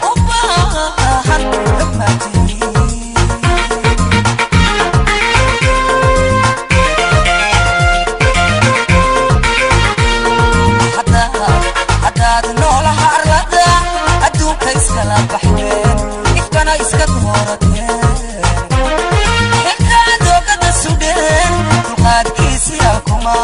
U baahan xugmatii. Haddaad noolaha arlada adduunka iskala baxdeen, ifkana iska doorateen, xilkaa doogada sudheen, dulqaadkiisiyaa kuma